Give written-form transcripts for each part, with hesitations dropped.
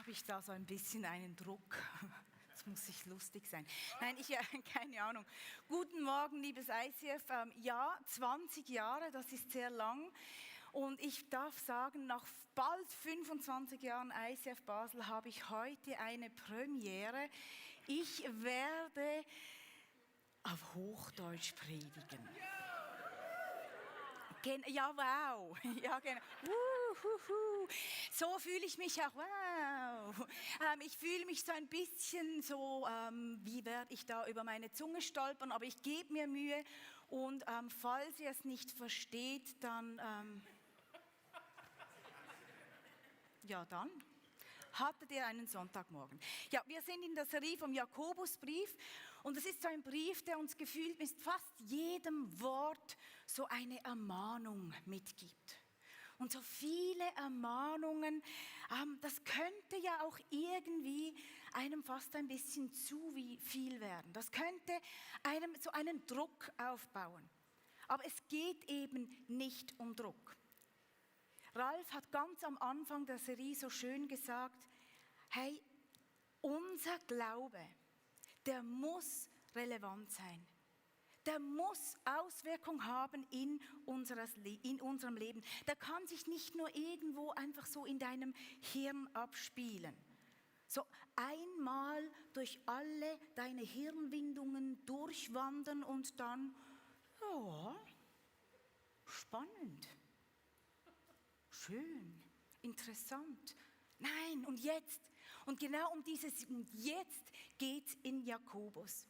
habe ich da so ein bisschen einen Druck. Das muss ich lustig sein. Nein, keine Ahnung. Guten Morgen, liebes ICF. Ja, 20 Jahre, das ist sehr lang. Und ich darf sagen, nach bald 25 Jahren ICF Basel habe ich heute eine Premiere. Ich werde auf Hochdeutsch predigen. Ja, wow. Ja, genau. So fühle ich mich auch. Wow. Ich fühle mich so ein bisschen so, wie werde ich da über meine Zunge stolpern, aber ich gebe mir Mühe. Und falls ihr es nicht versteht, dann, ja dann. Hattet ihr einen Sonntagmorgen? Ja, wir sind in der Serie vom Jakobusbrief und es ist so ein Brief, der uns gefühlt mit fast jedem Wort so eine Ermahnung mitgibt. Und so viele Ermahnungen, das könnte ja auch irgendwie einem fast ein bisschen zu viel werden. Das könnte einem so einen Druck aufbauen. Aber es geht eben nicht um Druck. Ralf hat ganz am Anfang der Serie so schön gesagt, hey, unser Glaube, der muss relevant sein. Der muss Auswirkung haben in unserem Leben. Der kann sich nicht nur irgendwo einfach so in deinem Hirn abspielen. So einmal durch alle deine Hirnwindungen durchwandern und dann, ja, spannend. Schön, interessant. Nein, und jetzt? Und genau um dieses und jetzt geht es in Jakobus.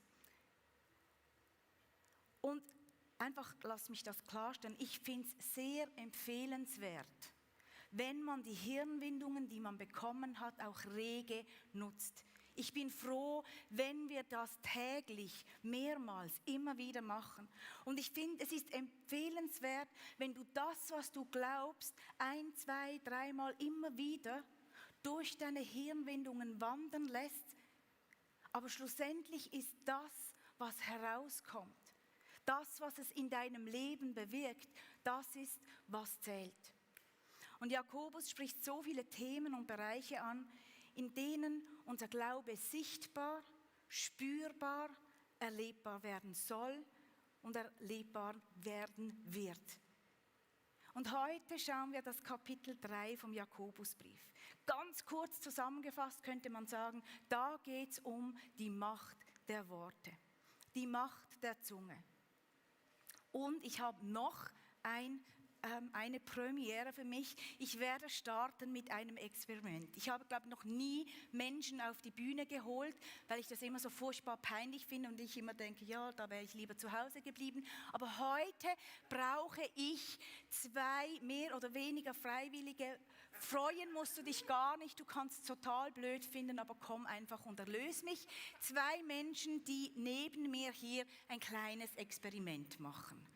Und einfach, lass mich das klarstellen, ich finde es sehr empfehlenswert, wenn man die Hirnwindungen, die man bekommen hat, auch rege nutzt. Ich bin froh, wenn wir das täglich, mehrmals, immer wieder machen. Und ich finde, es ist empfehlenswert, wenn du das, was du glaubst, 1, 2, 3 Mal immer wieder durch deine Hirnwindungen wandern lässt. Aber schlussendlich ist das, was herauskommt, das, was es in deinem Leben bewirkt, das ist, was zählt. Und Jakobus spricht so viele Themen und Bereiche an, in denen unser Glaube sichtbar, spürbar, erlebbar werden soll und erlebbar werden wird. Und heute schauen wir das Kapitel 3 vom Jakobusbrief. Ganz kurz zusammengefasst könnte man sagen, da geht es um die Macht der Worte, die Macht der Zunge. Und ich habe noch eine Premiere für mich. Ich werde starten mit einem Experiment. Ich habe, glaube ich, noch nie Menschen auf die Bühne geholt, weil ich das immer so furchtbar peinlich finde und ich immer denke, ja, da wäre ich lieber zu Hause geblieben. Aber heute brauche ich 2 mehr oder weniger Freiwillige. Freuen musst du dich gar nicht, du kannst es total blöd finden, aber komm einfach und erlöse mich. 2 Menschen, die neben mir hier ein kleines Experiment machen.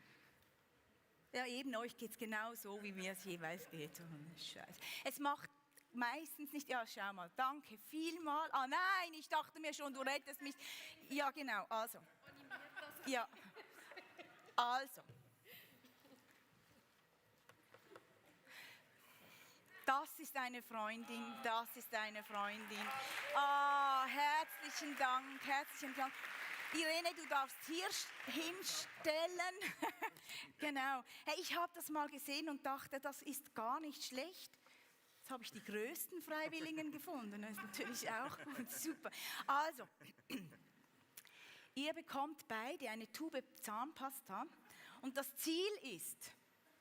Ja, eben, euch geht es genau so, wie mir es jeweils geht. Scheiße. Es macht meistens nicht, ja, schau mal, danke vielmal. Ah nein, ich dachte mir schon, du rettest mich. Ja, genau, also. Ja, also. Das ist eine Freundin, das ist eine Freundin. Ah, herzlichen Dank, herzlichen Dank. Irene, du darfst hier hinstellen. Genau. Hey, ich habe das mal gesehen und dachte, das ist gar nicht schlecht. Jetzt habe ich die größten Freiwilligen gefunden. Das ist natürlich auch gut, super. Also, ihr bekommt beide eine Tube Zahnpasta und das Ziel ist,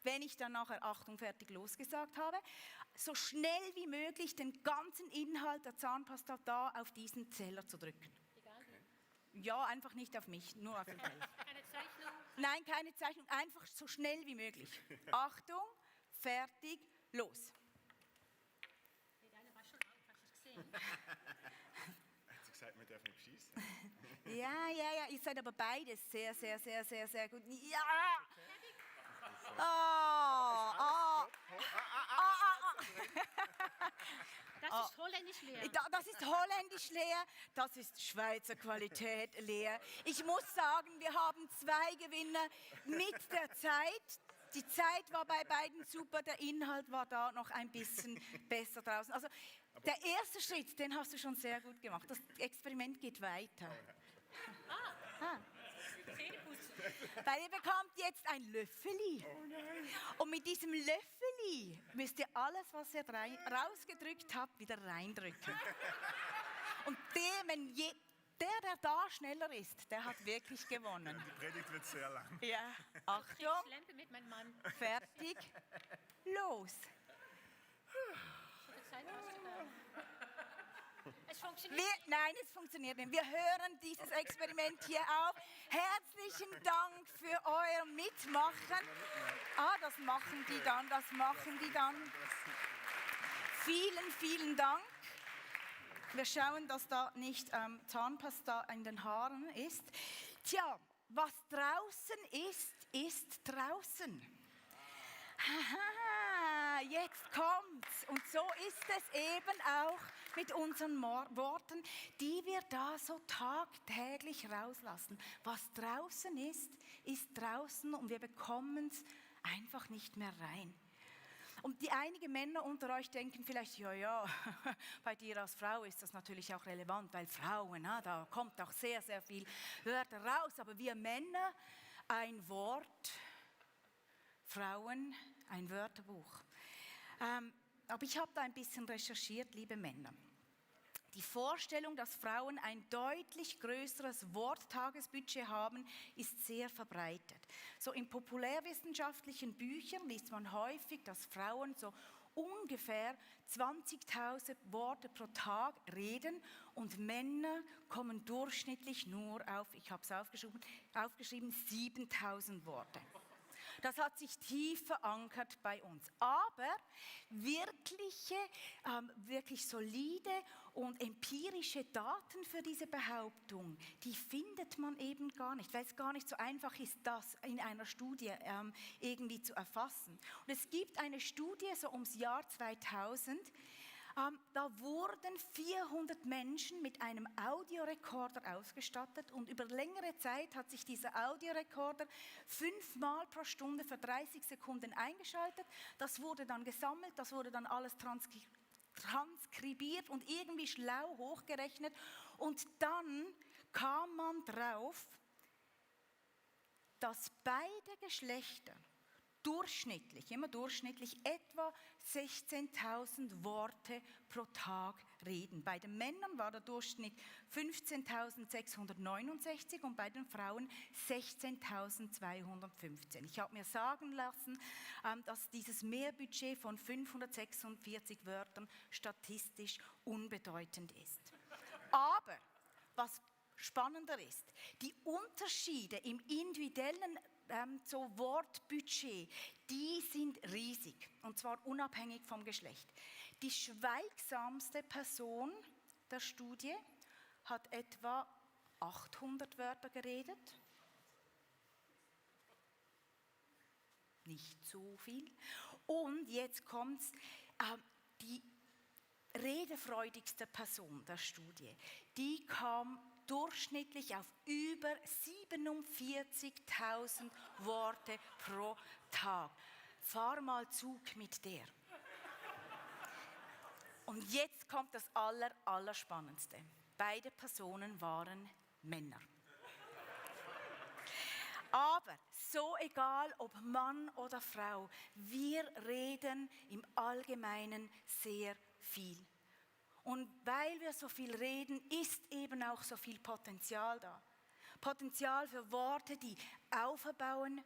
wenn ich dann nachher Achtung, fertig, losgesagt habe, so schnell wie möglich den ganzen Inhalt der Zahnpasta da auf diesen Zeller zu drücken. Ja, einfach nicht auf mich, nur auf den Teller. Keine Zeichnung? Nein, keine Zeichnung, einfach so schnell wie möglich. Achtung, fertig, los. Deine war schon alt, hast du gesehen? Hat sie gesagt, wir dürfen nicht schießen? Ja, ihr seid aber beides sehr, sehr, sehr, sehr, sehr gut. Ja! Das ist holländisch leer. Das ist holländisch leer, das ist Schweizer Qualität leer. Ich muss sagen, wir haben 2 Gewinner mit der Zeit. Die Zeit war bei beiden super, der Inhalt war da noch ein bisschen besser draußen. Also der erste Schritt, den hast du schon sehr gut gemacht. Das Experiment geht weiter. Zähneputzen. Weil ihr bekommt jetzt ein Löffeli. Und mit diesem Löffeli müsst ihr alles, was ihr rausgedrückt habt, wieder reindrücken. Und der da schneller ist, der hat wirklich gewonnen. Die Predigt wird sehr lang. Ja, Ich Achtung, schlempe mit meinem Mann. fertig, los. Von der Zeit es funktioniert. Nein, es funktioniert nicht. Wir hören dieses Experiment hier auf. Herzlichen Dank für euer Mitmachen. Das machen die dann. Vielen, vielen Dank. Wir schauen, dass da nicht Zahnpasta in den Haaren ist. Tja, was draußen ist, ist draußen. Haha, jetzt kommt's. Und so ist es eben auch mit unseren Worten, die wir da so tagtäglich rauslassen. Was draußen ist, ist draußen und wir bekommen es einfach nicht mehr rein. Und die einigen Männer unter euch denken vielleicht, ja, bei dir als Frau ist das natürlich auch relevant, weil Frauen, da kommt auch sehr, sehr viel Wörter raus. Aber wir Männer, ein Wort, Frauen, ein Wörterbuch. Aber ich habe da ein bisschen recherchiert, liebe Männer. Die Vorstellung, dass Frauen ein deutlich größeres Worttagesbudget haben, ist sehr verbreitet. So in populärwissenschaftlichen Büchern liest man häufig, dass Frauen so ungefähr 20.000 Worte pro Tag reden und Männer kommen durchschnittlich nur auf, ich habe es aufgeschrieben, 7.000 Worte. Das hat sich tief verankert bei uns. Aber wirklich solide und empirische Daten für diese Behauptung, die findet man eben gar nicht, weil es gar nicht so einfach ist, das in einer Studie irgendwie zu erfassen. Und es gibt eine Studie so ums Jahr 2000, da wurden 400 Menschen mit einem Audiorekorder ausgestattet und über längere Zeit hat sich dieser Audiorekorder 5-mal pro Stunde für 30 Sekunden eingeschaltet. Das wurde dann gesammelt, das wurde dann alles transkribiert und irgendwie schlau hochgerechnet. Und dann kam man drauf, dass beide Geschlechter immer durchschnittlich etwa 16.000 Worte pro Tag reden. Bei den Männern war der Durchschnitt 15.669 und bei den Frauen 16.215. Ich habe mir sagen lassen, dass dieses Mehrbudget von 546 Wörtern statistisch unbedeutend ist. Aber was spannender ist, die Unterschiede im individuellen Wortbudget, die sind riesig und zwar unabhängig vom Geschlecht. Die schweigsamste Person der Studie hat etwa 800 Wörter geredet. Nicht so viel. Und jetzt kommt's, die redefreudigste Person der Studie, die kam durchschnittlich auf über 47.000 Worte pro Tag. Fahr mal Zug mit der. Und jetzt kommt das Allerspannendste. Beide Personen waren Männer. Aber so egal, ob Mann oder Frau, wir reden im Allgemeinen sehr viel. Und weil wir so viel reden, ist eben auch so viel Potenzial da. Potenzial für Worte, die aufbauen,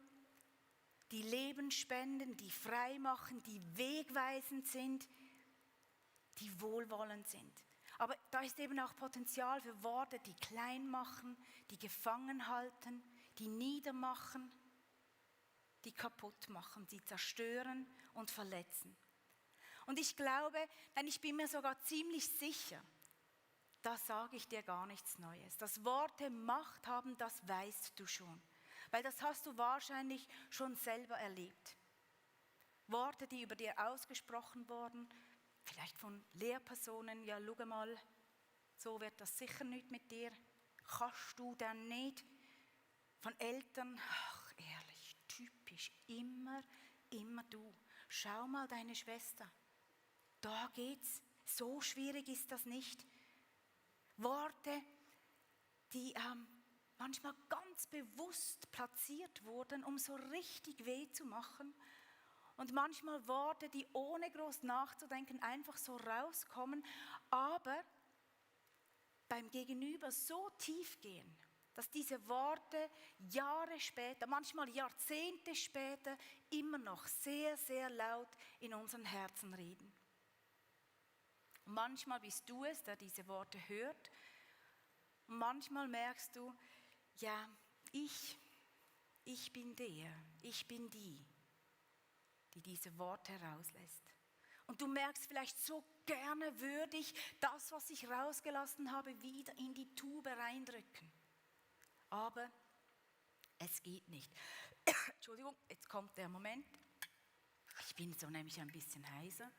die Leben spenden, die frei machen, die wegweisend sind, die wohlwollend sind. Aber da ist eben auch Potenzial für Worte, die klein machen, die gefangen halten, die niedermachen, die kaputt machen, die zerstören und verletzen. Und ich glaube, denn ich bin mir sogar ziemlich sicher, da sage ich dir gar nichts Neues. Dass Worte Macht haben, das weißt du schon. Weil das hast du wahrscheinlich schon selber erlebt. Worte, die über dir ausgesprochen wurden, vielleicht von Lehrpersonen, ja schau mal, so wird das sicher nicht mit dir. Kannst du denn nicht? Von Eltern, ach ehrlich, typisch, immer immer du. Schau mal deine Schwester. Da geht's. So schwierig ist das nicht. Worte, die manchmal ganz bewusst platziert wurden, um so richtig weh zu machen. Und manchmal Worte, die ohne groß nachzudenken einfach so rauskommen, aber beim Gegenüber so tief gehen, dass diese Worte Jahre später, manchmal Jahrzehnte später, immer noch sehr, sehr laut in unseren Herzen reden. Und manchmal bist du es, der diese Worte hört. Und manchmal merkst du, ja, ich bin ich bin die diese Worte herauslässt. Und du merkst vielleicht, so gerne würde ich das, was ich rausgelassen habe, wieder in die Tube reindrücken. Aber es geht nicht. Entschuldigung, jetzt kommt der Moment. Ich bin so nämlich ein bisschen heiser.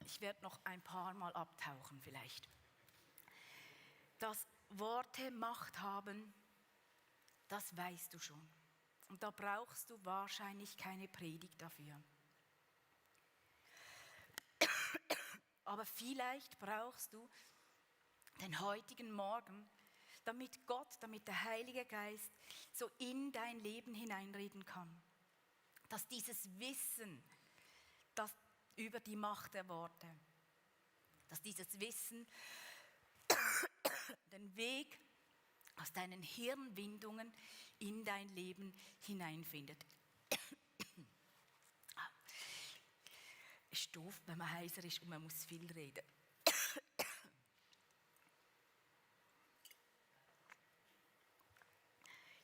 Ich werde noch ein paar Mal abtauchen vielleicht. Dass Worte Macht haben, das weißt du schon. Und da brauchst du wahrscheinlich keine Predigt dafür. Aber vielleicht brauchst du den heutigen Morgen, damit Gott, damit der Heilige Geist so in dein Leben hineinreden kann. Dass dieses Wissen, das über die Macht der Worte, dass dieses Wissen den Weg aus deinen Hirnwindungen in dein Leben hineinfindet. Ist doof, wenn man heiser ist und man muss viel reden.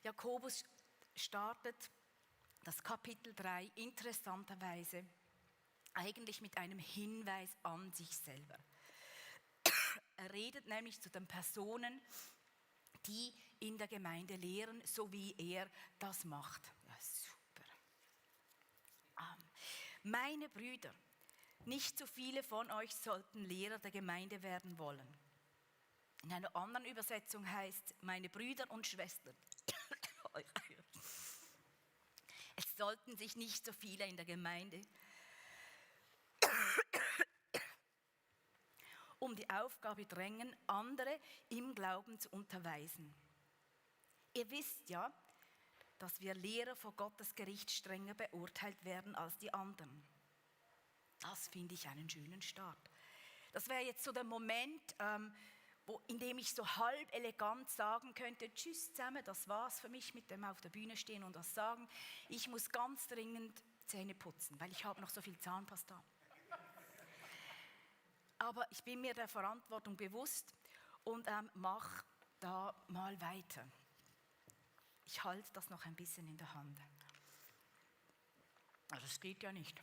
Jakobus startet das Kapitel 3 interessanterweise eigentlich mit einem Hinweis an sich selber. Er redet nämlich zu den Personen, die in der Gemeinde lehren, so wie er das macht. Ja, super. Meine Brüder, nicht so viele von euch sollten Lehrer der Gemeinde werden wollen. In einer anderen Übersetzung heißt, meine Brüder und Schwestern. Es sollten sich nicht so viele in der Gemeinde um die Aufgabe drängen, andere im Glauben zu unterweisen. Ihr wisst ja, dass wir Lehrer vor Gottes Gericht strenger beurteilt werden als die anderen. Das finde ich einen schönen Start. Das wäre jetzt so der Moment, in dem ich so halb elegant sagen könnte, tschüss zusammen, das war's für mich mit dem auf der Bühne stehen und das sagen. Ich muss ganz dringend Zähne putzen, weil ich habe noch so viel Zahnpasta. Aber ich bin mir der Verantwortung bewusst und mache da mal weiter. Ich halte das noch ein bisschen in der Hand. Also das geht ja nicht.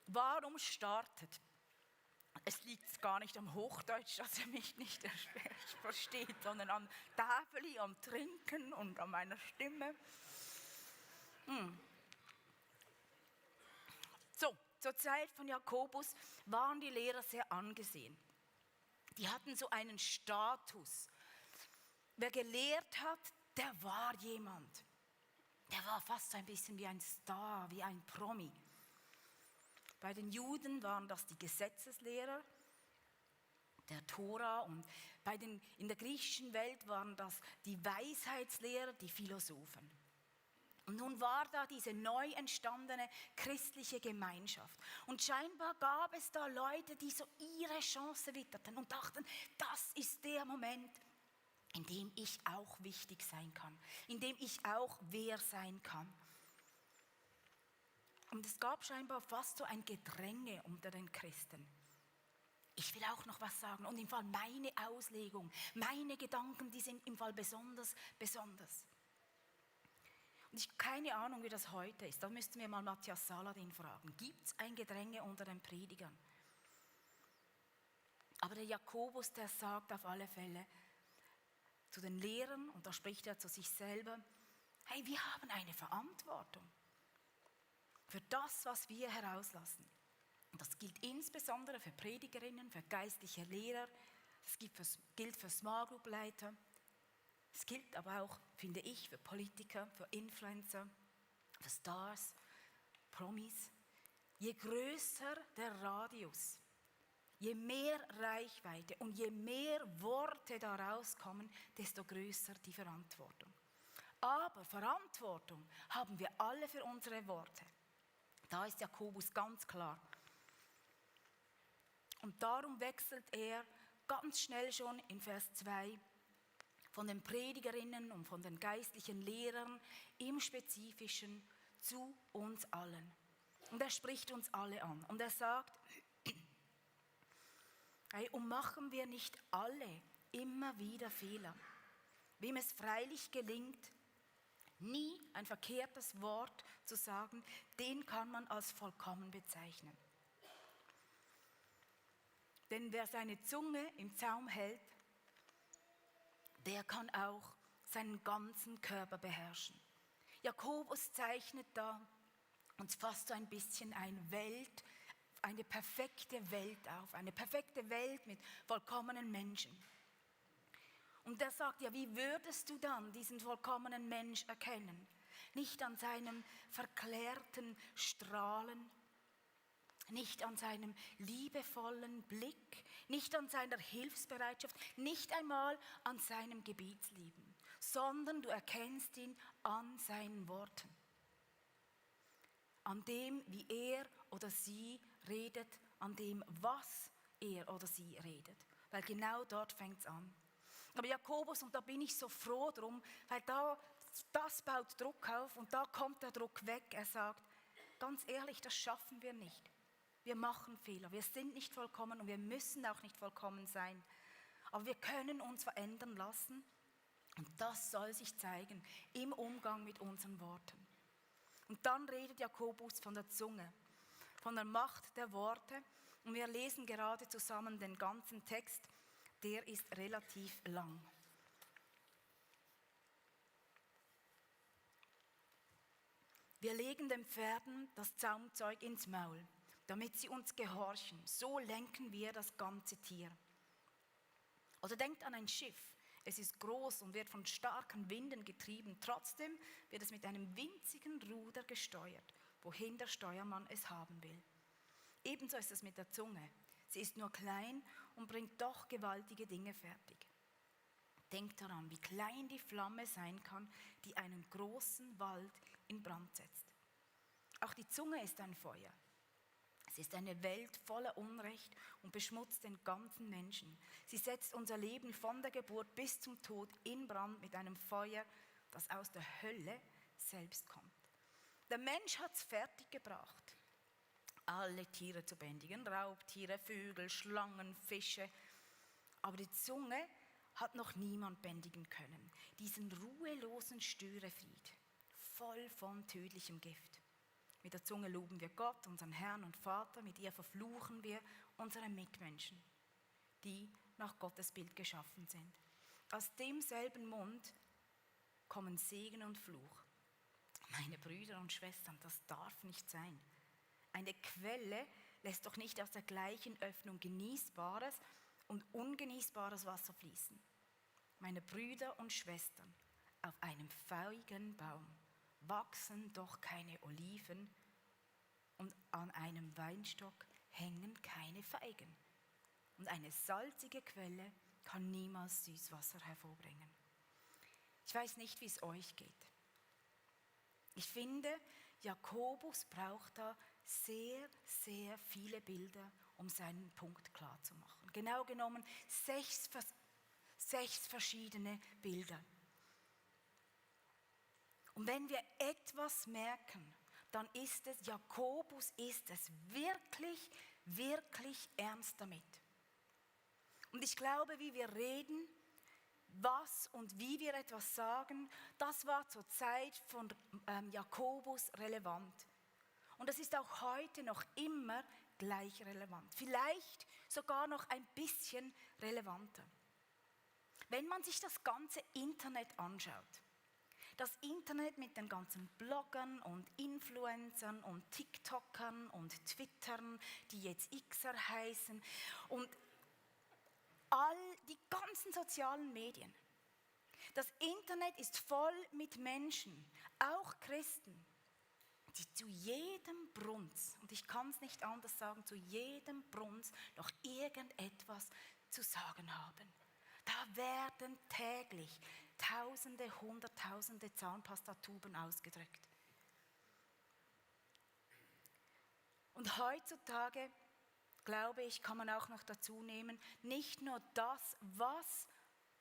Warum startet? Es liegt gar nicht am Hochdeutsch, dass er mich nicht versteht, sondern am Tafeli, am Trinken und an meiner Stimme. So, zur Zeit von Jakobus waren die Lehrer sehr angesehen. Die hatten so einen Status. Wer gelehrt hat, der war jemand. Der war fast so ein bisschen wie ein Star, wie ein Promi. Bei den Juden waren das die Gesetzeslehrer der Tora und in der griechischen Welt waren das die Weisheitslehrer, die Philosophen. Und nun war da diese neu entstandene christliche Gemeinschaft. Und scheinbar gab es da Leute, die so ihre Chance witterten und dachten, das ist der Moment, in dem ich auch wichtig sein kann, in dem ich auch wer sein kann. Und es gab scheinbar fast so ein Gedränge unter den Christen. Ich will auch noch was sagen und im Fall meine Auslegung, meine Gedanken, die sind im Fall besonders. Und ich habe keine Ahnung, wie das heute ist. Da müssten wir mal Matthias Saladin fragen. Gibt es ein Gedränge unter den Predigern? Aber der Jakobus, der sagt auf alle Fälle zu den Lehrern, und da spricht er zu sich selber, hey, wir haben eine Verantwortung für das, was wir herauslassen. Das gilt insbesondere für Predigerinnen, für geistliche Lehrer, das gilt für Small Group Leiter, es gilt aber auch, finde ich, für Politiker, für Influencer, für Stars, Promis. Je größer der Radius, je mehr Reichweite und je mehr Worte daraus kommen, desto größer die Verantwortung. Aber Verantwortung haben wir alle für unsere Worte. Da ist Jakobus ganz klar. Und darum wechselt er ganz schnell schon in Vers 2 von den Predigerinnen und von den geistlichen Lehrern im Spezifischen zu uns allen. Und er spricht uns alle an. Und er sagt, hey, und machen wir nicht alle immer wieder Fehler? Wem es freilich gelingt, nie ein verkehrtes Wort zu sagen, den kann man als vollkommen bezeichnen. Denn wer seine Zunge im Zaum hält, der kann auch seinen ganzen Körper beherrschen. Jakobus zeichnet da uns fast so ein bisschen eine perfekte Welt auf, eine perfekte Welt mit vollkommenen Menschen. Und er sagt, ja, wie würdest du dann diesen vollkommenen Mensch erkennen? Nicht an seinem verklärten Strahlen, nicht an seinem liebevollen Blick, nicht an seiner Hilfsbereitschaft, nicht einmal an seinem Gebietslieben, sondern du erkennst ihn an seinen Worten, an dem, wie er oder sie redet, an dem, was er oder sie redet, weil genau dort fängt es an. Aber Jakobus, und da bin ich so froh drum, weil das baut Druck auf und da kommt der Druck weg. Er sagt, ganz ehrlich, das schaffen wir nicht. Wir machen Fehler, wir sind nicht vollkommen und wir müssen auch nicht vollkommen sein. Aber wir können uns verändern lassen und das soll sich zeigen im Umgang mit unseren Worten. Und dann redet Jakobus von der Zunge, von der Macht der Worte. Und wir lesen gerade zusammen den ganzen Text, der ist relativ lang. Wir legen den Pferden das Zaumzeug ins Maul, damit sie uns gehorchen. So lenken wir das ganze Tier. Oder denkt an ein Schiff. Es ist groß und wird von starken Winden getrieben. Trotzdem wird es mit einem winzigen Ruder gesteuert, wohin der Steuermann es haben will. Ebenso ist es mit der Zunge. Sie ist nur klein und bringt doch gewaltige Dinge fertig. Denkt daran, wie klein die Flamme sein kann, die einen großen Wald in Brand setzt. Auch die Zunge ist ein Feuer. Sie ist eine Welt voller Unrecht und beschmutzt den ganzen Menschen. Sie setzt unser Leben von der Geburt bis zum Tod in Brand mit einem Feuer, das aus der Hölle selbst kommt. Der Mensch hat es fertiggebracht, alle Tiere zu bändigen, Raubtiere, Vögel, Schlangen, Fische. Aber die Zunge hat noch niemand bändigen können. Diesen ruhelosen Störefried, voll von tödlichem Gift. Mit der Zunge loben wir Gott, unseren Herrn und Vater, mit ihr verfluchen wir unsere Mitmenschen, die nach Gottes Bild geschaffen sind. Aus demselben Mund kommen Segen und Fluch. Meine Brüder und Schwestern, das darf nicht sein. Eine Quelle lässt doch nicht aus der gleichen Öffnung genießbares und ungenießbares Wasser fließen. Meine Brüder und Schwestern, auf einem Feigenbaum wachsen doch keine Oliven und an einem Weinstock hängen keine Feigen. Und eine salzige Quelle kann niemals Süßwasser hervorbringen. Ich weiß nicht, wie es euch geht. Ich finde, Jakobus braucht da sehr, sehr viele Bilder, um seinen Punkt klarzumachen. Genau genommen 6 verschiedene Bilder. Und wenn wir etwas merken, dann ist es, Jakobus ist es wirklich, wirklich ernst damit. Und ich glaube, wie wir reden, was und wie wir etwas sagen, das war zur Zeit von Jakobus relevant. Und das ist auch heute noch immer gleich relevant. Vielleicht sogar noch ein bisschen relevanter. Wenn man sich das ganze Internet anschaut, Das Internet mit den ganzen Bloggern und Influencern und TikTokern und Twittern, die jetzt Xer heißen, und all die ganzen sozialen Medien. Das Internet ist voll mit Menschen, auch Christen, die zu jedem Brunz, und ich kann es nicht anders sagen, zu jedem Brunz noch irgendetwas zu sagen haben. Da werden täglich Tausende, Hunderttausende Zahnpastatuben ausgedrückt. Und heutzutage, glaube ich, kann man auch noch dazu nehmen, nicht nur das, was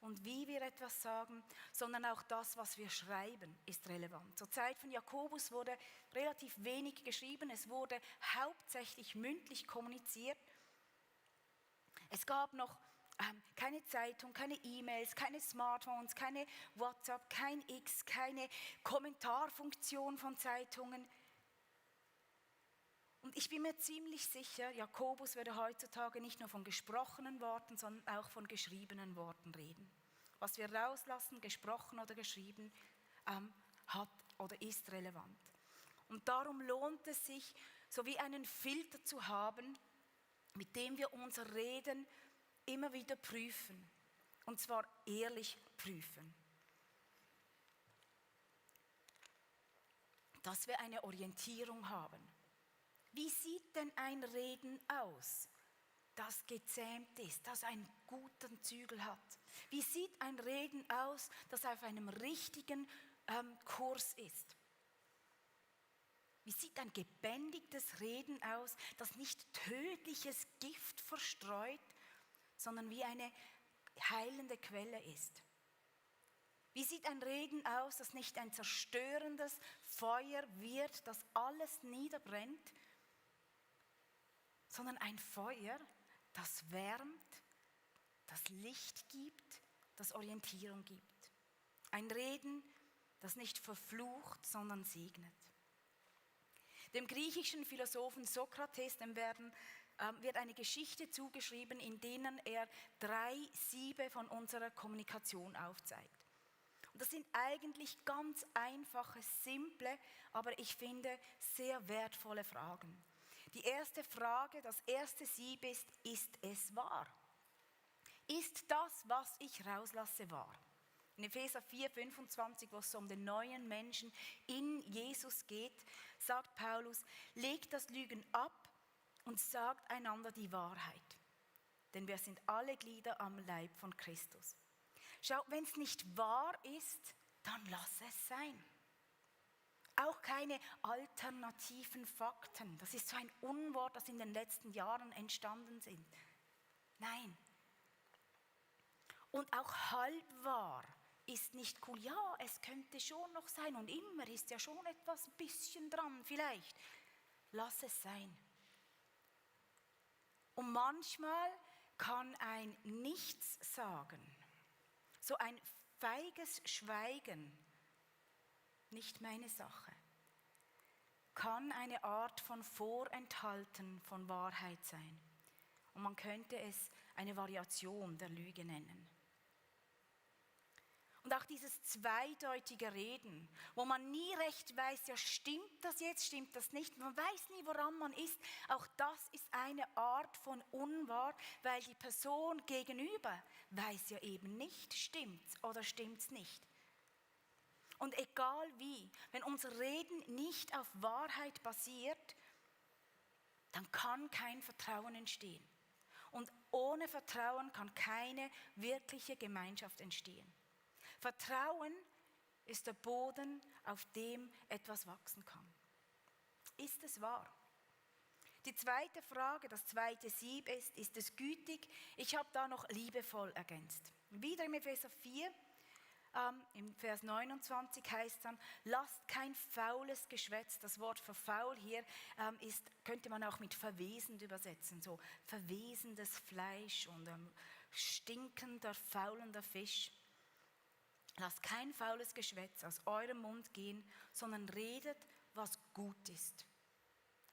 und wie wir etwas sagen, sondern auch das, was wir schreiben, ist relevant. Zur Zeit von Jakobus wurde relativ wenig geschrieben, es wurde hauptsächlich mündlich kommuniziert. Es gab noch keine Zeitung, keine E-Mails, keine Smartphones, keine WhatsApp, kein X, keine Kommentarfunktion von Zeitungen. Und ich bin mir ziemlich sicher, Jakobus würde heutzutage nicht nur von gesprochenen Worten, sondern auch von geschriebenen Worten reden. Was wir rauslassen, gesprochen oder geschrieben, hat oder ist relevant. Und darum lohnt es sich, so wie einen Filter zu haben, mit dem wir unser Reden immer wieder prüfen. Und zwar ehrlich prüfen. Dass wir eine Orientierung haben. Wie sieht denn ein Reden aus, das gezähmt ist, das einen guten Zügel hat? Wie sieht ein Reden aus, das auf einem richtigen Kurs ist? Wie sieht ein gebändigtes Reden aus, das nicht tödliches Gift verstreut, sondern wie eine heilende Quelle ist? Wie sieht ein Reden aus, das nicht ein zerstörendes Feuer wird, das alles niederbrennt, sondern ein Feuer, das wärmt, das Licht gibt, das Orientierung gibt. Ein Reden, das nicht verflucht, sondern segnet. Dem griechischen Philosophen Sokrates wird eine Geschichte zugeschrieben, in denen er 3 Siebe von unserer Kommunikation aufzeigt. Und das sind eigentlich ganz einfache, simple, aber ich finde sehr wertvolle Fragen. Die erste Frage, das erste Sieb ist es wahr? Ist das, was ich rauslasse, wahr? In Epheser 4,25, wo es um den neuen Menschen in Jesus geht, sagt Paulus, legt das Lügen ab und sagt einander die Wahrheit. Denn wir sind alle Glieder am Leib von Christus. Schau, wenn es nicht wahr ist, dann lass es sein. Auch keine alternativen Fakten. Das ist so ein Unwort, das in den letzten Jahren entstanden ist. Nein. Und auch halbwahr ist nicht cool. Ja, es könnte schon noch sein und immer ist ja schon etwas ein bisschen dran, vielleicht. Lass es sein. Und manchmal kann ein Nichts sagen, so ein feiges Schweigen, nicht meine Sache, kann eine Art von Vorenthalten von Wahrheit sein. Und man könnte es eine Variation der Lüge nennen. Und auch dieses zweideutige Reden, wo man nie recht weiß, ja, stimmt das jetzt, stimmt das nicht, man weiß nie, woran man ist, auch das ist eine Art von Unwahr, weil die Person gegenüber weiß ja eben nicht, stimmt's oder stimmt's nicht. Und egal wie, wenn unser Reden nicht auf Wahrheit basiert, dann kann kein Vertrauen entstehen. Und ohne Vertrauen kann keine wirkliche Gemeinschaft entstehen. Vertrauen ist der Boden, auf dem etwas wachsen kann. Ist es wahr? Die zweite Frage, das zweite Sieb ist es gütig? Ich habe da noch liebevoll ergänzt. Wieder im Epheser 4, im Vers 29 heißt dann, lasst kein faules Geschwätz, das Wort für faul hier könnte man auch mit verwesend übersetzen, so verwesendes Fleisch und stinkender, faulender Fisch. Lasst kein faules Geschwätz aus eurem Mund gehen, sondern redet, was gut ist,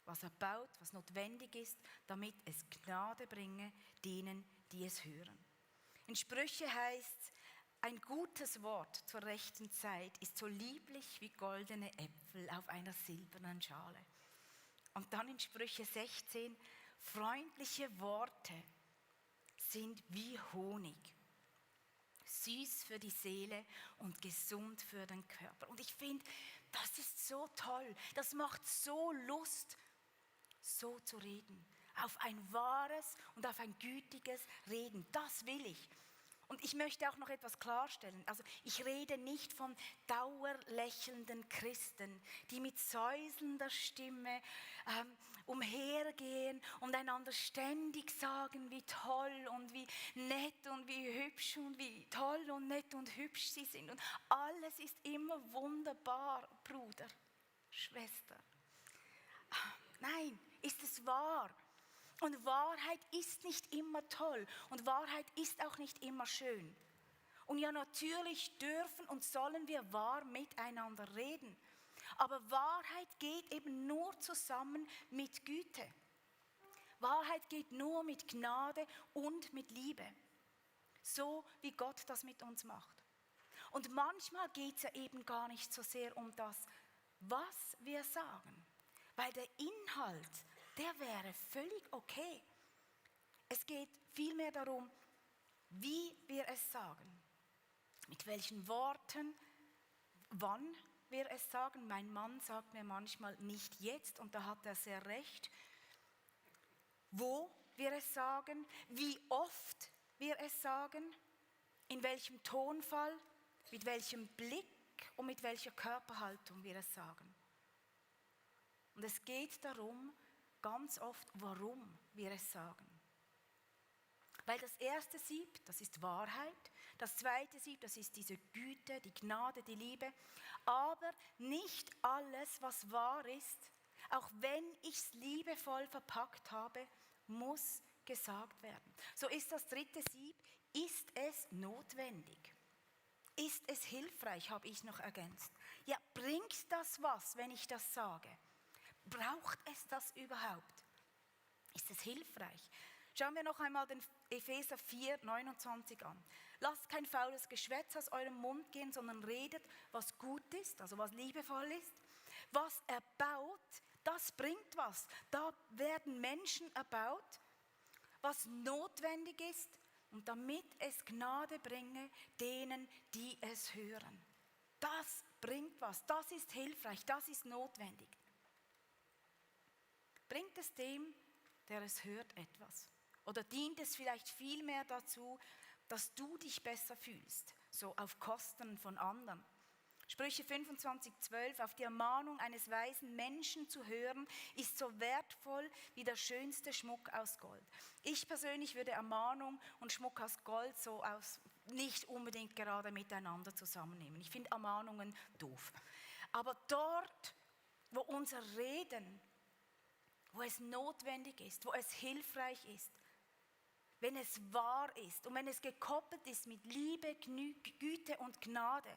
was erbaut, was notwendig ist, damit es Gnade bringe denen, die es hören. In Sprüche heißt es, Ein gutes Wort zur rechten Zeit ist so lieblich wie goldene Äpfel auf einer silbernen Schale. Und dann in Sprüche 16, freundliche Worte sind wie Honig, süß für die Seele und gesund für den Körper. Und ich finde, das ist so toll, das macht so Lust, so zu reden. Auf ein wahres und auf ein gütiges Reden, das will ich. Und ich möchte auch noch etwas klarstellen. Also ich rede nicht von dauerlächelnden Christen, die mit säuselnder Stimme umhergehen und einander ständig sagen, wie toll und wie nett und wie hübsch und wie toll und nett und hübsch sie sind. Und alles ist immer wunderbar, Bruder, Schwester. Nein, ist es wahr? Und Wahrheit ist nicht immer toll und Wahrheit ist auch nicht immer schön. Und ja, natürlich dürfen und sollen wir wahr miteinander reden. Aber Wahrheit geht eben nur zusammen mit Güte. Wahrheit geht nur mit Gnade und mit Liebe. So wie Gott das mit uns macht. Und manchmal geht es ja eben gar nicht so sehr um das, was wir sagen. Weil der Inhalt, der wäre völlig okay. Es geht vielmehr darum, wie wir es sagen, mit welchen Worten, wann wir es sagen. Mein Mann sagt mir manchmal nicht jetzt und da hat er sehr recht. Wo wir es sagen, wie oft wir es sagen, in welchem Tonfall, mit welchem Blick und mit welcher Körperhaltung wir es sagen. Und es geht darum, ganz oft, warum wir es sagen. Weil das erste Sieb, das ist Wahrheit. Das zweite Sieb, das ist diese Güte, die Gnade, die Liebe. Aber nicht alles, was wahr ist, auch wenn ich es liebevoll verpackt habe, muss gesagt werden. So ist das dritte Sieb, ist es notwendig? Ist es hilfreich, habe ich noch ergänzt. Ja, bringt das was, wenn ich das sage? Braucht es das überhaupt? Ist es hilfreich? Schauen wir noch einmal den Epheser 4, 29 an. Lasst kein faules Geschwätz aus eurem Mund gehen, sondern redet, was gut ist, also was liebevoll ist. Was erbaut, das bringt was. Da werden Menschen erbaut, was notwendig ist und damit es Gnade bringe denen, die es hören. Das bringt was, das ist hilfreich, das ist notwendig. Bringt es dem, der es hört, etwas? Oder dient es vielleicht vielmehr dazu, dass du dich besser fühlst, so auf Kosten von anderen? Sprüche 25,12, auf die Ermahnung eines weisen Menschen zu hören, ist so wertvoll wie der schönste Schmuck aus Gold. Ich persönlich würde Ermahnung und Schmuck aus Gold nicht unbedingt gerade miteinander zusammennehmen. Ich finde Ermahnungen doof. Aber dort, wo unser Reden, wo es notwendig ist, wo es hilfreich ist, wenn es wahr ist und wenn es gekoppelt ist mit Liebe, Güte und Gnade,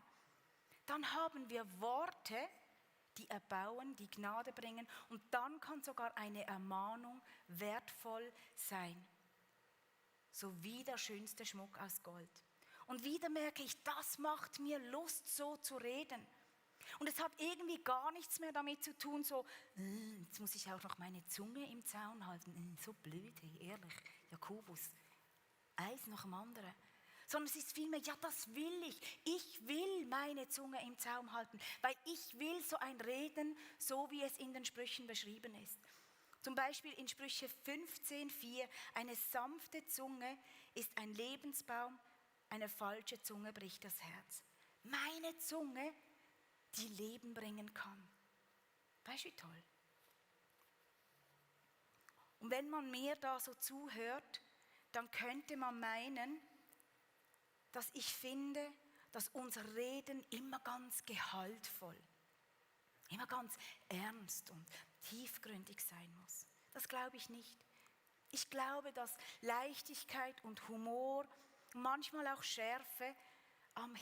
dann haben wir Worte, die erbauen, die Gnade bringen und dann kann sogar eine Ermahnung wertvoll sein. So wie der schönste Schmuck aus Gold. Und wieder merke ich, das macht mir Lust, so zu reden. Und es hat irgendwie gar nichts mehr damit zu tun, so, jetzt muss ich auch noch meine Zunge im Zaun halten. So blöd, ehrlich, Jakobus, eins nach dem anderen. Sondern es ist vielmehr, ja, das will ich. Ich will meine Zunge im Zaum halten, weil ich will so ein Reden, so wie es in den Sprüchen beschrieben ist. Zum Beispiel in Sprüche 15,4, eine sanfte Zunge ist ein Lebensbaum, eine falsche Zunge bricht das Herz. Meine Zunge, die Leben bringen kann. Weißt du, wie toll? Und wenn man mir da so zuhört, dann könnte man meinen, dass ich finde, dass unser Reden immer ganz gehaltvoll, immer ganz ernst und tiefgründig sein muss. Das glaube ich nicht. Ich glaube, dass Leichtigkeit und Humor, manchmal auch Schärfe,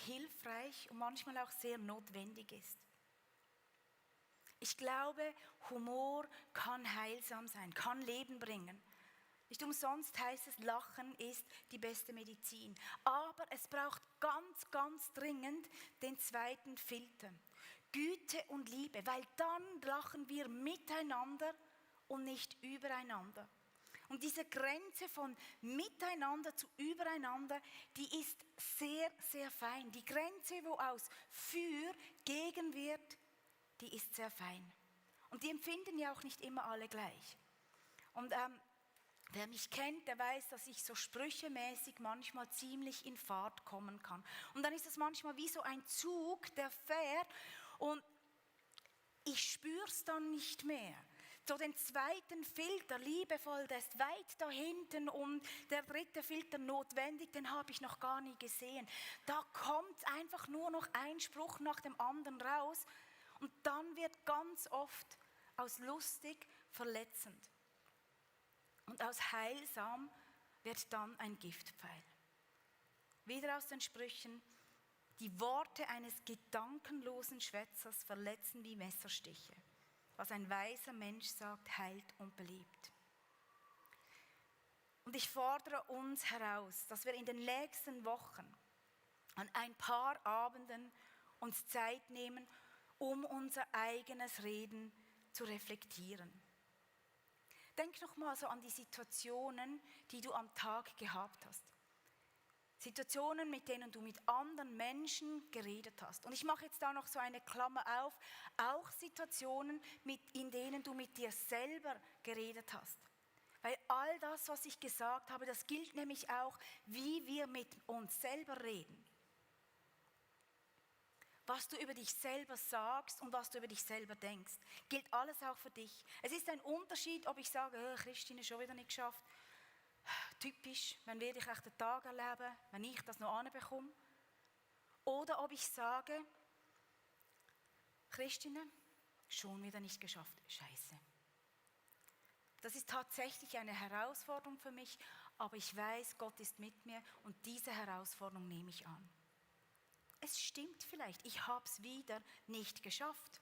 hilfreich und manchmal auch sehr notwendig ist. Ich glaube, Humor kann heilsam sein, kann Leben bringen. Nicht umsonst heißt es, Lachen ist die beste Medizin. Aber es braucht ganz, ganz dringend den zweiten Filter. Güte und Liebe, weil dann lachen wir miteinander und nicht übereinander. Und diese Grenze von miteinander zu übereinander, die ist sehr, sehr fein. Die Grenze, wo aus für gegen wird, die ist sehr fein. Und die empfinden ja auch nicht immer alle gleich. Und wer mich kennt, der weiß, dass ich so sprüchemäßig manchmal ziemlich in Fahrt kommen kann. Und dann ist es manchmal wie so ein Zug, der fährt und ich spüre es dann nicht mehr. So den zweiten Filter, liebevoll, der ist weit da hinten und der dritte Filter notwendig, den habe ich noch gar nie gesehen. Da kommt einfach nur noch ein Spruch nach dem anderen raus und dann wird ganz oft aus lustig verletzend. Und aus heilsam wird dann ein Giftpfeil. Wieder aus den Sprüchen: Die Worte eines gedankenlosen Schwätzers verletzen wie Messerstiche. Was ein weiser Mensch sagt, heilt und belebt. Und ich fordere uns heraus, dass wir in den nächsten Wochen an ein paar Abenden uns Zeit nehmen, um unser eigenes Reden zu reflektieren. Denk noch mal so an die Situationen, die du am Tag gehabt hast. Situationen, mit denen du mit anderen Menschen geredet hast. Und ich mache jetzt da noch so eine Klammer auf, auch Situationen, in denen du mit dir selber geredet hast. Weil all das, was ich gesagt habe, das gilt nämlich auch, wie wir mit uns selber reden. Was du über dich selber sagst und was du über dich selber denkst, gilt alles auch für dich. Es ist ein Unterschied, ob ich sage, Christine, schon wieder nicht geschafft. Typisch, wann werde ich echt den Tag erleben, wenn ich das noch anbekomme. Oder ob ich sage, Christine, schon wieder nicht geschafft, scheiße. Das ist tatsächlich eine Herausforderung für mich, aber ich weiß, Gott ist mit mir und diese Herausforderung nehme ich an. Es stimmt vielleicht, ich habe es wieder nicht geschafft.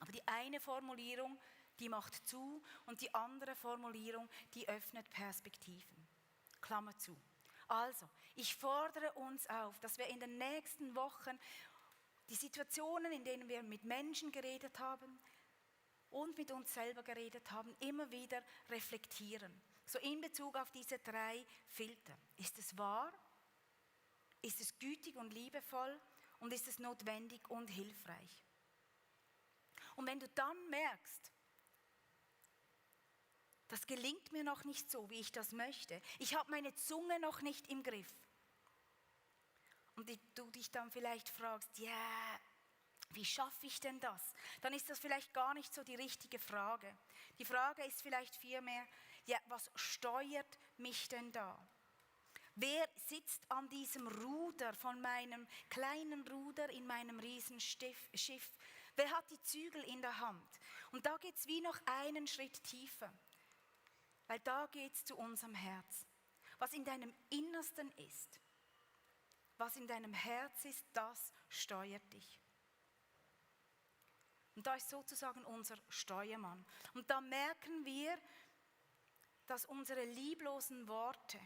Aber die eine Formulierung, die macht zu und die andere Formulierung, die öffnet Perspektiven. Klammer zu. Also, ich fordere uns auf, dass wir in den nächsten Wochen die Situationen, in denen wir mit Menschen geredet haben und mit uns selber geredet haben, immer wieder reflektieren. So in Bezug auf diese 3 Filter. Ist es wahr? Ist es gütig und liebevoll? Und ist es notwendig und hilfreich? Und wenn du dann merkst, das gelingt mir noch nicht so, wie ich das möchte, ich habe meine Zunge noch nicht im Griff, und du dich dann vielleicht fragst, ja, wie schaffe ich denn das? Dann ist das vielleicht gar nicht so die richtige Frage. Die Frage ist vielleicht vielmehr, ja, was steuert mich denn da? Wer sitzt an diesem Ruder von meinem kleinen Ruder in meinem Riesenschiff? Wer hat die Zügel in der Hand? Und da geht es wie noch einen Schritt tiefer. Weil da geht es zu unserem Herz. Was in deinem Innersten ist, was in deinem Herz ist, das steuert dich. Und da ist sozusagen unser Steuermann. Und da merken wir, dass unsere lieblosen Worte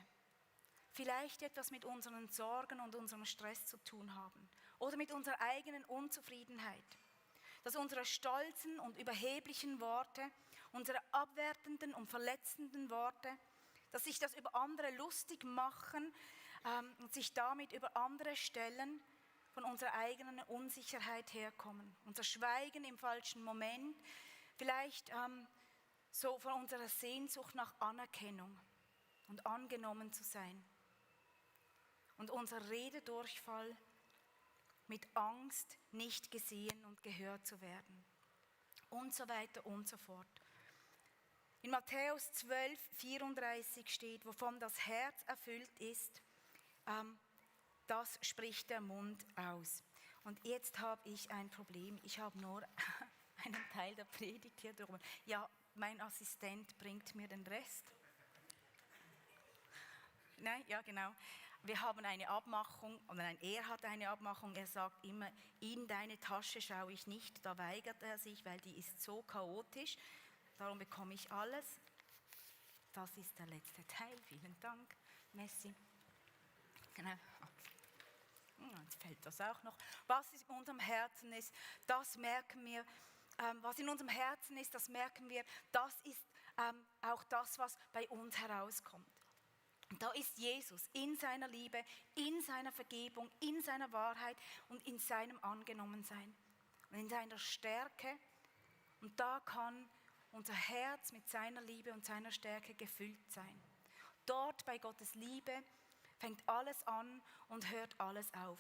vielleicht etwas mit unseren Sorgen und unserem Stress zu tun haben. Oder mit unserer eigenen Unzufriedenheit. Dass unsere stolzen und überheblichen Worte, unsere abwertenden und verletzenden Worte, dass sich das über andere lustig machen und sich damit über andere stellen, von unserer eigenen Unsicherheit herkommen. Unser Schweigen im falschen Moment, vielleicht so von unserer Sehnsucht nach Anerkennung und angenommen zu sein. Und unser Rededurchfall mit Angst, nicht gesehen und gehört zu werden. Und so weiter und so fort. In Matthäus 12, 34 steht, wovon das Herz erfüllt ist, das spricht der Mund aus. Und jetzt habe ich ein Problem. Ich habe nur einen Teil der Predigt hier drüber. Ja, mein Assistent bringt mir den Rest. Nein, ja genau. Wir haben eine Abmachung, oder nein, er hat eine Abmachung, er sagt immer, in deine Tasche schaue ich nicht, da weigert er sich, weil die ist so chaotisch, darum bekomme ich alles. Das ist der letzte Teil. Vielen Dank, Messi. Genau. Jetzt fällt das auch noch. Was in unserem Herzen ist, das merken wir. Was in unserem Herzen ist, das merken wir. Das ist auch das, was bei uns herauskommt. Und da ist Jesus in seiner Liebe, in seiner Vergebung, in seiner Wahrheit und in seinem Angenommensein und in seiner Stärke. Und da kann unser Herz mit seiner Liebe und seiner Stärke gefüllt sein. Dort bei Gottes Liebe fängt alles an und hört alles auf.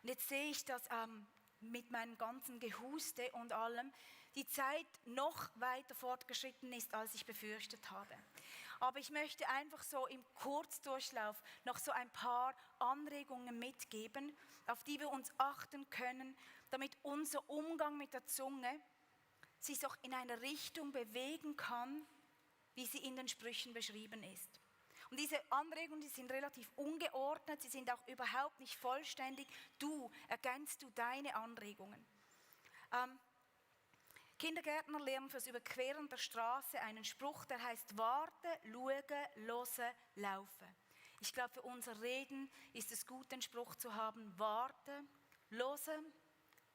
Und jetzt sehe ich, dass mit meinem ganzen Gehuste und allem die Zeit noch weiter fortgeschritten ist, als ich befürchtet habe. Aber ich möchte einfach so im Kurzdurchlauf noch so ein paar Anregungen mitgeben, auf die wir uns achten können, damit unser Umgang mit der Zunge sich auch in eine Richtung bewegen kann, wie sie in den Sprüchen beschrieben ist. Und diese Anregungen, die sind relativ ungeordnet, sie sind auch überhaupt nicht vollständig. Ergänzt du deine Anregungen. Kindergärtner lernen fürs Überqueren der Straße einen Spruch, der heißt: Warte, schaue, hören, laufen. Ich glaube, für unser Reden ist es gut, den Spruch zu haben: Warte, hören,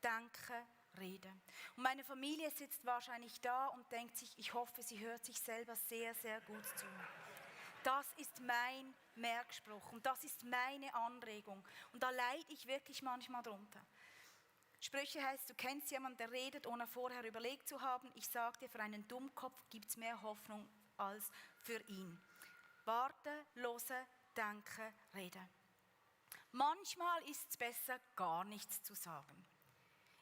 denken, reden. Und meine Familie sitzt wahrscheinlich da und denkt sich, ich hoffe, sie hört sich selber sehr, sehr gut zu. Das ist mein Merkspruch und das ist meine Anregung. Und da leide ich wirklich manchmal drunter. Sprüche heißt, du kennst jemanden, der redet, ohne vorher überlegt zu haben. Ich sage dir, für einen Dummkopf gibt es mehr Hoffnung als für ihn. Warte, hören, denken, reden. Manchmal ist es besser, gar nichts zu sagen.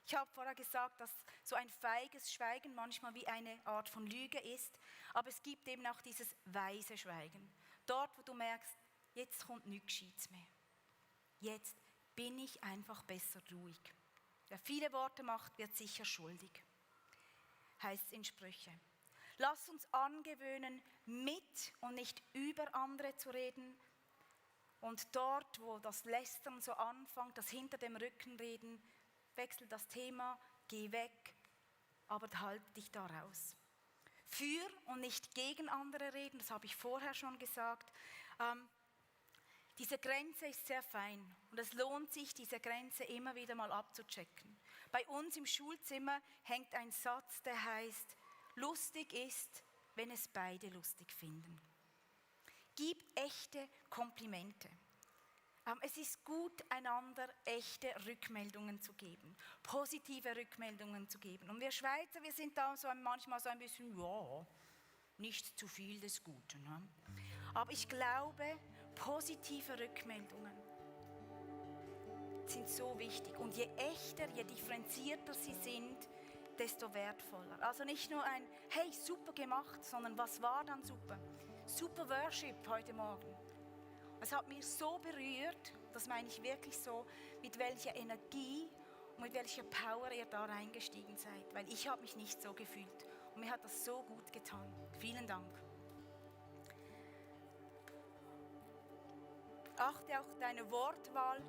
Ich habe vorher gesagt, dass so ein feiges Schweigen manchmal wie eine Art von Lüge ist, aber es gibt eben auch dieses weise Schweigen. Dort, wo du merkst, jetzt kommt nichts Gescheites mehr. Jetzt bin ich einfach besser ruhig. Wer viele Worte macht, wird sicher schuldig, heißt es in Sprüche. Lass uns angewöhnen, mit und nicht über andere zu reden. Und dort, wo das Lästern so anfängt, das hinter dem Rücken reden, wechsel das Thema, geh weg, aber halt dich da raus. Für und nicht gegen andere reden, das habe ich vorher schon gesagt. Diese Grenze ist sehr fein und es lohnt sich, diese Grenze immer wieder mal abzuchecken. Bei uns im Schulzimmer hängt ein Satz, der heißt: Lustig ist, wenn es beide lustig finden. Gib echte Komplimente. Es ist gut, einander echte Rückmeldungen zu geben, positive Rückmeldungen zu geben. Und wir Schweizer, wir sind da manchmal so ein bisschen, ja, nicht zu viel des Guten. Ne? Aber ich glaube, positive Rückmeldungen sind so wichtig. Und je echter, je differenzierter sie sind, desto wertvoller. Also nicht nur ein, hey, super gemacht, sondern was war dann super? Super Worship heute Morgen. Es hat mich so berührt, das meine ich wirklich so, mit welcher Energie und mit welcher Power ihr da reingestiegen seid. Weil ich habe mich nicht so gefühlt. Und mir hat das so gut getan. Vielen Dank. Achte auch deine Wortwahl.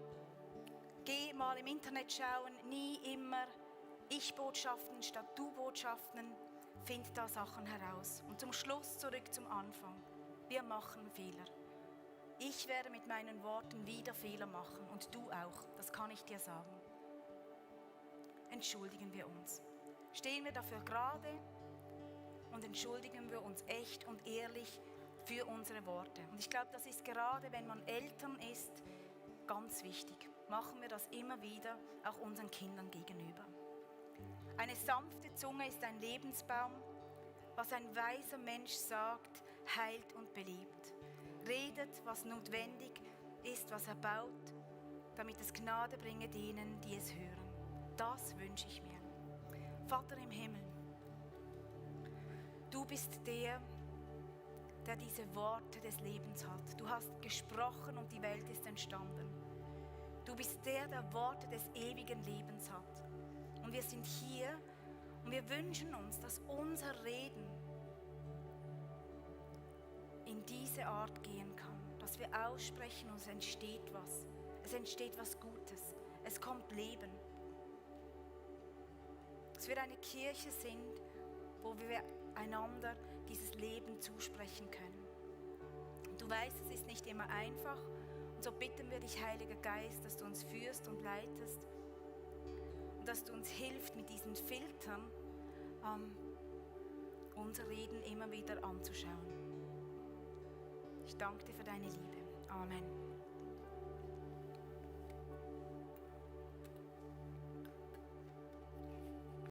Geh mal im Internet schauen, nie immer Ich-Botschaften statt Du-Botschaften. Find da Sachen heraus. Und zum Schluss zurück zum Anfang. Wir machen Fehler. Ich werde mit meinen Worten wieder Fehler machen und du auch, das kann ich dir sagen. Entschuldigen wir uns. Stehen wir dafür gerade und entschuldigen wir uns echt und ehrlich für unsere Worte. Und ich glaube, das ist gerade, wenn man Eltern ist, ganz wichtig. Machen wir das immer wieder, auch unseren Kindern gegenüber. Eine sanfte Zunge ist ein Lebensbaum. Was ein weiser Mensch sagt, heilt und belebt. Redet, was notwendig ist, was er baut, damit es Gnade bringe denen, die es hören. Das wünsche ich mir. Vater im Himmel, du bist der diese Worte des Lebens hat. Du hast gesprochen und die Welt ist entstanden. Du bist der Worte des ewigen Lebens hat. Und wir sind hier und wir wünschen uns, dass unser Reden in diese Art gehen kann, dass wir aussprechen und es entsteht was Gutes, es kommt Leben. Dass wir eine Kirche sind, wo wir einander dieses Leben zusprechen können. Und du weißt, es ist nicht immer einfach. Und so bitten wir dich, Heiliger Geist, dass du uns führst und leitest und dass du uns hilfst, mit diesen Filtern unser Reden immer wieder anzuschauen. Ich danke dir für deine Liebe. Amen.